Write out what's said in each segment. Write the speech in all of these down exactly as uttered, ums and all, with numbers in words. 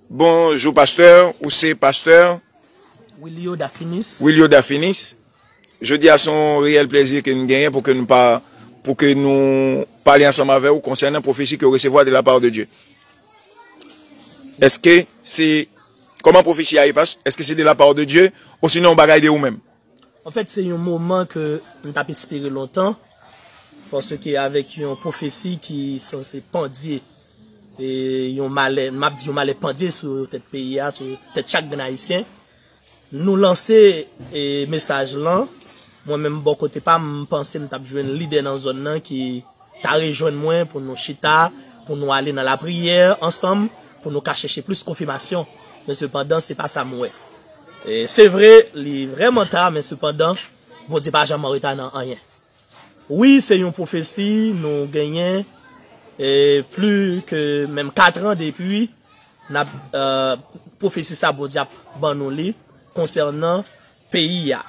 Bonjou pastè, ou se pastè Wilio Dafinis. Wilio Dafinis. Jodi a se yon reyèl plezi ke nou genyen pou ke nou pa pou ke nou pale ansanm avè w konsènan pwofesi ke w resevwa de la part de Dieu. Èske se kòman pwofesi a ye pas? Èske se de la part de Dieu ou sinon yon bagay de ou menm? Anfèt, se yon moman ke m t ap espere lontan, paske avèk yon pwofesi ki sanse pandye, e yon malè, m ap di yon malè pandye sou tèt peyi a, sou tèt chak grenn Ayisyen, nou lanse e, mesaj lan. Mwen menm bò kote pa m, m panse m t ap jwenn lidè nan zòn nan ki ta rejwenn mwen pou nou chita, pou nou ale nan lapriyè ansanm, pou nou ka chèche plis konfimasyon. Men sepandan, se pa sa m wè. E, se vre, li vrèman ta, men sepandan, Bondye pa janm an reta nan anyen. Wi, se yon pwofesi nou genyen e, pli ke menm kat an depi n ap e, pwofesi sa Bondye ap ban nou li konsènan peyi a.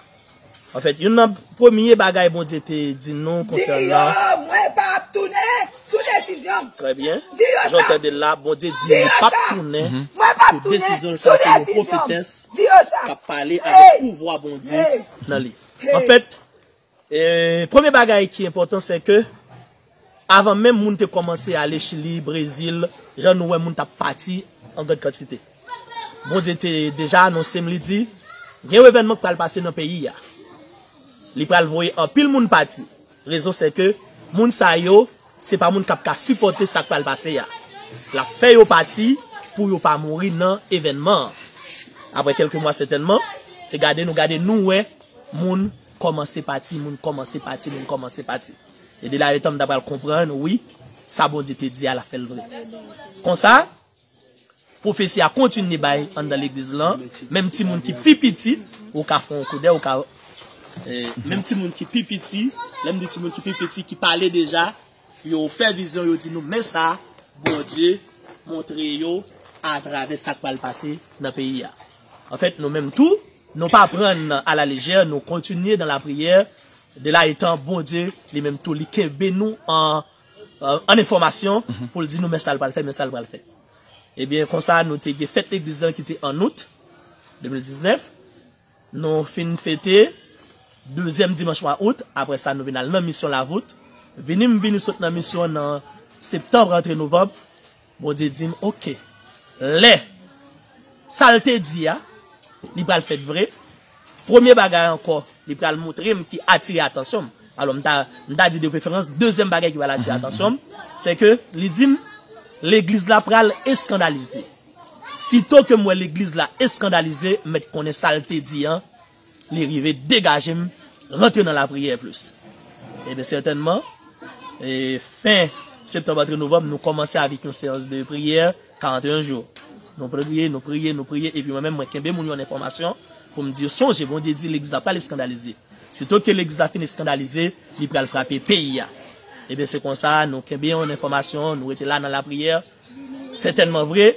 Anfèt, youn nan premye bagay Bondye te di nou konsènan. Di yo, mwen p ap tounen sou desizyon m. Trè byen. Di yo Jan w sa. Tande la, Bondye di Di li yo p ap sa. Tounen Mwen p ap sou tounen desizyon l. sou Sa se yon desizyon m. Pwofetès Di yo sa. K ap pale Hey. Avèk pouvwa Bondye Hey. Nan li. Hey. Anfèt, e, premye bagay ki enpòtan, se ke avan menm moun te kòmanse ale Chili, Brezil, jan nou wè moun t ap pati an grann kantite. Bondye te deja anonse m, li di, gen yon evènman k pral pase nan peyi a. Li pral voye anpil moun pati. Rezon se ke moun sa yo, se pa moun k ap ka sipòte sa k pral pase a. L ap fè yo pati pou yo pa mouri nan evènman an. Apre kèlke mwa sètènman, se gade nou gade nou wè moun kòmanse pati, moun kòmanse pati, moun kòmanse pati. E de la etan m ta pral konprann, wi, sa Bondye te di a, l ap fè l vre. Konsa, pwofesi a kontinye bay anndan legliz lan, menm timoun ki pi piti, ou ka fè yon koudè, ou ka. E, menm timoun ki pi piti, lè m di timoun ki pi piti, ki pale deja, yo fè vizyon, yo di nou, men sa, Bondye montre yo atravè sa k pral pase nan peyi a. Anfèt, nou menm tou, nou pa pran alalejè, nou kontinye nan lapriyè, de la etan Bondye, li menm tou, li kenbe nou an, an enfòmasyon pou l di nou, men sa l pral fè, men sa l pral fè. Ebyen, konsa, nou te gen fèt legliz lan ki te an out de mil diznèf. Nou fin fete dezyèm dimanch mwa out, apre sa, nou vin al nan misyon Lavout. Vini m vini sot nan misyon nan septanm rantre novanm, Bondye di m, oke, lè sa l te di a, li pral fèt vre. Premye bagay ankò, li pral montre m ki atire atansyon m. Alò, m ta, m ta di de preferans, dezyèm bagay ki pral atire atansyon m, se ke li di m, legliz la pral eskandalize. Sito ke m wè legliz la eskandalize, m mèt konnen sa l te di an, li rive degaje m, rantre nan lapriyè plis. Ebyen, sètènman, e, fen septanm antre novanm, nou kòmanse avèk yon seyans de priyè, karanteyen jou. Nou priye, nou priye, nou priye, epi mwen menm, mwen kenbe moun yo an enfòmasyon pou m di yo, sonje, Bondye di legliz la pral eskandalize. Sito ke legliz la fin eskandalize, li pral frape peyi a. Ebyen, se konsa, nou kenbe yon enfòmasyon, nou rete la nan lapriyè. Sètènman vre,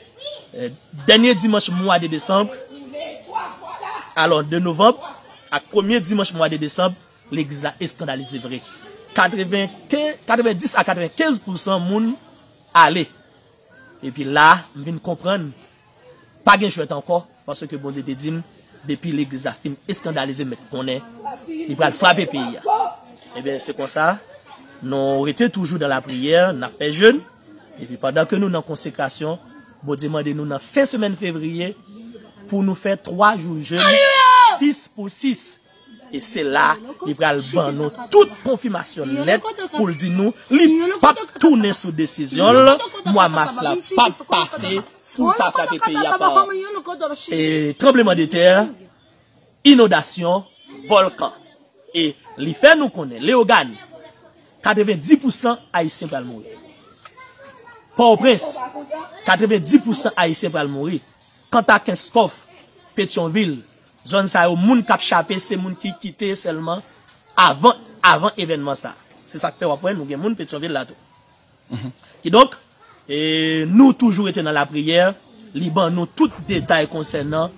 e, dènye dimanch mwa de desanm, alò, de novanm, ak premye dimanch mwa de desanm, legliz la eskandalize vre. Katrevenkenz, katrevendis a katrevenkenz pousan moun ale. Epi la, m vin konprann, pa gen jwèt ankò, paske Bondye te di m, depi legliz la fin eskandalize, m mèt konnen, li pral frape peyi a. Ebyen, se konsa, nou rete toujou nan lapriyè, n ap fè jèn, epi pandan ke nou nan konsekrasyon, Bondye mande nou nan fen semèn fevriye, pou nou fè twa jou jèn, sis pou sis. E se la, li pral ban nou tout konfimasyon nèt pou l di nou, li p ap tounen sou desizyon l, mwa mas la p ap pase pou l pa frape peyi a pa, e, tranblemanntè, inondasyon, vòlkan. E li fè nou konnen, Leyogàn, katrevendis pousan Ayisyen pral mouri. Pòtoprens, katrevendis pousan Ayisyen pral mouri. Kanta Kenskòf, Petyonvil, zòn sa yo, moun k ap chape, se moun ki kite sèlman avan, avan evènman sa. Se sa k fè w ap wè nou gen moun Petyonvil la tou. Kidonk, e, nou toujou rete nan lapriyè, li ban nou tout detay konsènan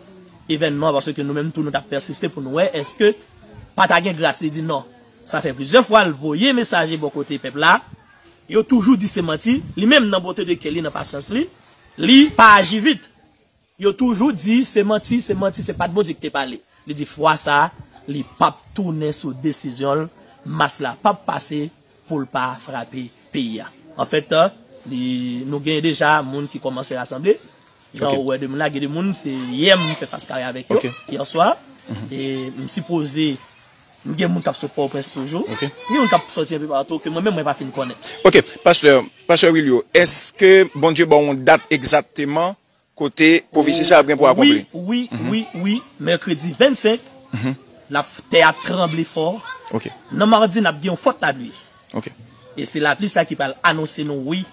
evènman, paske nou menm tou nou t ap pèsiste pou nou wè èske pa ta gen gras. Li di non. Sa fè plizyè fwa l voye mesaje bò kote pèp la, yo toujou di se manti, li menm nan bonte de kè li, nan pasyans li, li pa aji vit. Yo toujou di se manti, se manti, se pa t Bondye ki te pale. Li di fwa sa a, li p ap tounen sou desizyon l, mas la p ap pase pou l pa frape peyi a. Anfèt, li, nou genyen deja moun ki kòmanse rasanble. Jan ou wè de moun la, gen de moun, se yè m fè fas kare avèk yo, yè swa. E m sipoze, m gen moun k ap sot Pòtoprens toujou. M gen moun k ap sòti enpe patou ke mwen menm mwen pa fin konnen. Ok, pastè, pastè Wilio, èske Bondye ba w yon dat egzakteman kote pwofesi sa ap gen pou akonpli? Wi, wi, wi, wi. Mèkredi vennsenk, n ap, tè a tranble fò. Ok. Nan madi, n ap gen yon fòt lapli. Ok. E se lapli sa ki pral anonse nou, wi,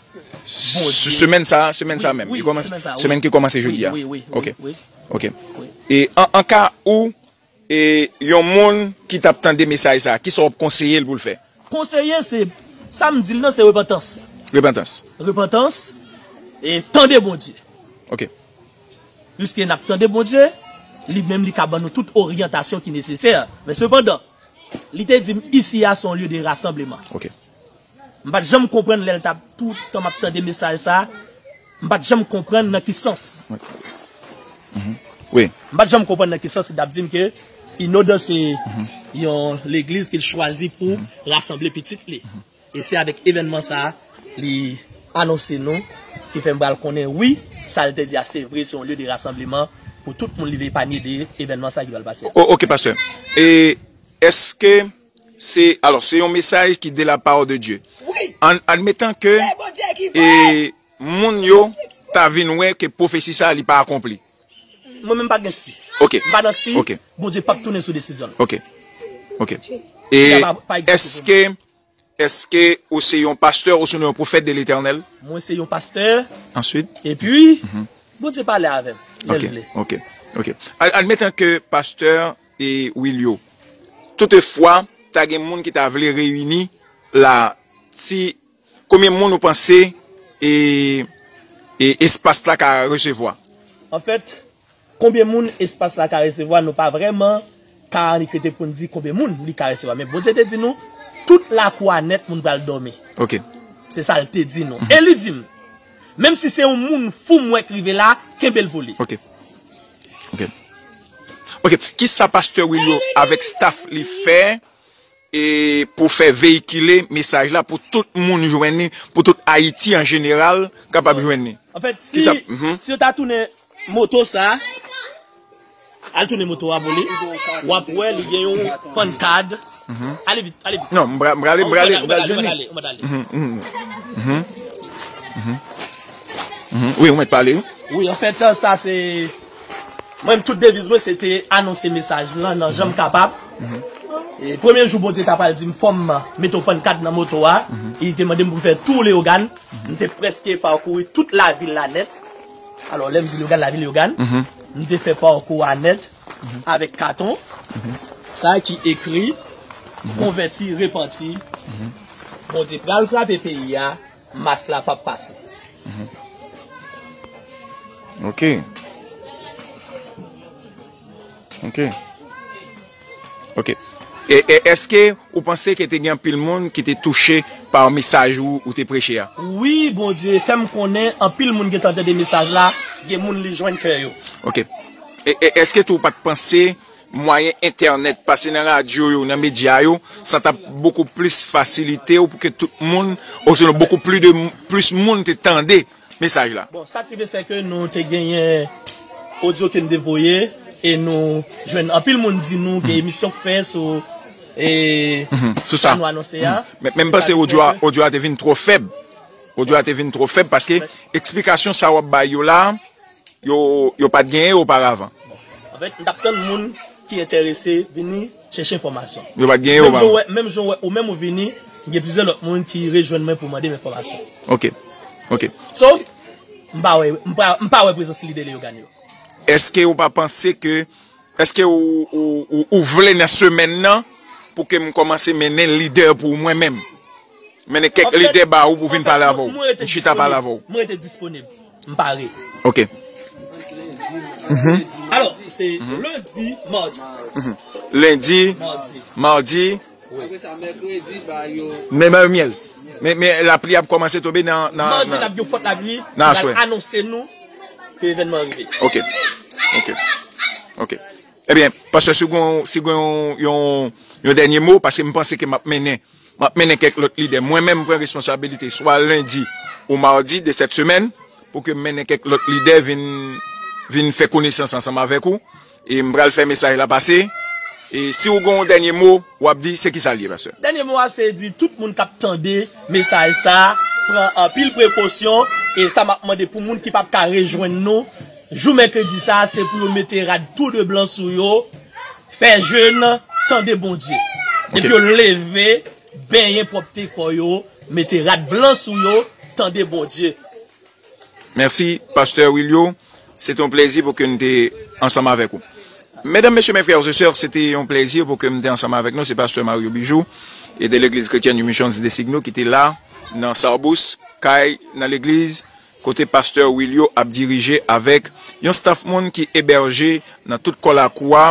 Bondye. Semèn sa, semèn sa menm. Wi, semèn sa, wi. Semèn ki kòmanse jodi a. Wi, wi, wi, wi. Ok. E an, an ka ou, e yon moun ki t ap tande mesaj sa, kisa w ap konseye l pou l fè? Konseye, se, sa m di l nan, se repantans. Repantans. Repantans, e tande Bondye. Ok. Piske n ap tande Bondye, li menm li ka ban nou tout oryantasyon ki nesesè. Men sepandan, li te di m, isi a se yon lye de rasanbleman. Ok. M pa t janm konprann lè l t ap, tout tan m ap tande mesaj sa, m pa t janm konprann nan ki sans. Wi. M pa t janm konprann nan ki sans li t ap di m ke Inodan se yon legliz ke l chwazi pou rasanble pitit li. E se avèk evènman sa a, li anonse nou, ki fè m pral konnen, wi, sa l te di a, se vre, se yon lye de rasanbleman pou tout moun li vle epanye de evènman sa a ki pral pase a. O, ok, pastè. E èske se, alò, se yon mesaj ki de la part de Dieu. Wi. An, admetan ke, e, moun yo ta vin wè ke pwofesi sa a, li pa akonpli. Mwen menm pa gen si. Ok. M pa nan si. Ok. Bondye p ap tounen sou desizyon l. Ok. Ok. E èske, èske ou se yon pastè ou se yon pwofèt de Letènèl? Mwen se yon pastè. Answit? Epi, Bondye pale avè m lè l vle. Ok. Ok. Ad-, admetan ke pastè e Wilio, toutefwa, ta gen moun ki ta vle reyini la, si Konbyen moun ou panse e, e espas la ka resevwa? Anfèt, konbyen moun espas la ka resevwa, nou pa vrèman ka annik rete pou n di konbyen moun li ka resevwa. Men Bondye te di nou, tout lakou a nèt moun pral dòmi. Ok. Se sa l te di nou. E li di m, menm si se yon moun fou m wè k rive la, kenbe l pou li. Ok. Ok. Ok. Kisa pastè Wilio avèk staff li fè e pou fè veyikile mesaj la pou tout moun jwenn li, pou tout Ayiti an jeneral kapab jwenn li. Anfèt, si, si yo ta tounen moto sa, al tounen moto a pou li, w ap wè li gen yon pannkad. Ale vit, ale vit. Non, m prale, m prale, m prale, m prale jwenn li. Ou mèt ale, ou mèt ale. Wi, ou mèt pale, wi. Wi, anfèt, sa se Mwen, tout deviz mwen, se te anonse mesaj lan nan jan m kapab. E premye jou Bondye ta pral di m fò m mete yon pannkad nan moto a, e li te mande m pou m fè tou Leyogàn. M te prèske pakouri tout lavil la nèt. Alò, lè m di Leyogàn, lavil Leyogàn, m te fè pakou a nèt avèk katon sa ki ekri, konvèti, repanti. Bondye pral frape peyi a, mas la p ap pase. Ok. Ok. Ok. E, e èske ou panse ke te gen anpil moun ki te touche pa mesaj ou, ou te preche a? Wi, Bondye fè m konnen anpil moun gentan tande mesaj la, gen moun li jwenn kè yo. Ok. E, e èske tou ou pa t panse mwayen entènèt, pase nan radyo yo, nan medya yo, sa t ap bokou plis fasilite w pou ke tout moun, osnon bokou plis de, plis moun te tande mesaj la. Bon, sa k rive se ke nou te genyen odyo ke n te voye e nou jwenn anpil moun di nou gen emisyon k fè sou e sa nou anonse a. Men m panse odyo a, odyo a te vin twò fèb. Odyo a te vin twò fèb paske eksplikasyon sa w ap bay yo la, yo, yo pa t genyen oparavan. Anfèt, m t ap tann moun ki enterese vini chèche enfòmasyon. Yo pa t genyen oparavan. Menm jan w wè, menm jan w wè ou menm ou vini, gen plizyè lòt moun ki rejwenn mwen pou mande m enfòmasyon. Ok. Ok. So, m pa wè, m pa, m pa wè prezans lidè Leyogàn yo. Èske ou pa panse ke, èske ou, ou, ou, ou vle nan semèn nan pou ke m kòmanse mennen lidè pou mwen menm? Mennen kèk lidè ba ou pou vin pale avè w. Pou chita pale avè w. Mwen rete disponib. M pare. Ok. Mhm. Alò, se lendi, madi. Lendi, madi. Apre sa, mèkredi, ba yo. Men ba yo myèl. Men, men lapli ap kòmanse tonbe nan, nan, madi, n ap gen fòt lapli. Nan aswè. Anonse nou. ke evènman an rive. Ok. Ok. Ok. Ebyen, pastè, si w gen, si w gen yon, yon, yon dènye mo, paske m panse ke m ap mennen, m ap mennen kèk lòt lidè. Mwen menm, m pran responsabilite swa lendi ou madi de sèt semèn pou ke m mennen kèk lòt lidè vin, vin fè konesans ansanm avèk ou. E m pral fè mesaj la pase. E si w gen yon dènye mo, w ap di, se ki sa l ye, pastè? Dènye mo a se di tout moun k ap tande mesaj sa a, pran anpil prekosyon, e sa m ap mande pou moun ki p ap ka rejwenn nou, jou mèkredi sa a, se pou yo mete rad tou de blan sou yo, fè jèn, tande Bondye. Epi yo leve, benyen pwòpte kò yo, mete rad blan sou yo, tande Bondye. Mèsi, pastè Wilio. Se te yon plèzi pou ke n te ansanm avèk ou. Medam, mesye, mes frères et sœurs, se te yon plèzi pou ke m te ansanm avèk nou. Se pastè Mario Bijou e de legliz kretyèn New Missions de Signo ki te la nan Sarbous, kay nan legliz kote pastè Wilio ap dirije avèk yon staff moun ki ebèje nan tout kò lakou a,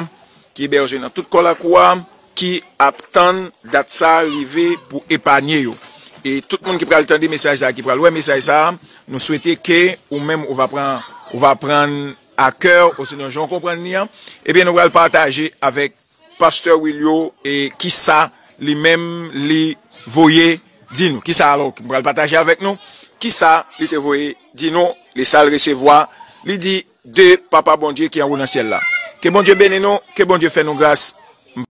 ki ebèje nan tout kò lakou a, ki ap tann dat sa a rive pou epanye yo. E tout moun ki pral tande mesaj sa a, ki pral wè mesaj sa a, nou swete ke ou menm ou va pran, ou va pran a kè, osinon jan w konprann li an, ebyen nou pral pataje avèk pastè Wilio e kisa li menm li voye di nou. Kisa alò, m pral pataje avèk nou kisa li te voye di nou, li sa l resevwa, li di de Papa Bondye ki anwo nan syèl la. Ke Bondye beni nou, ke Bondye fè nou gras.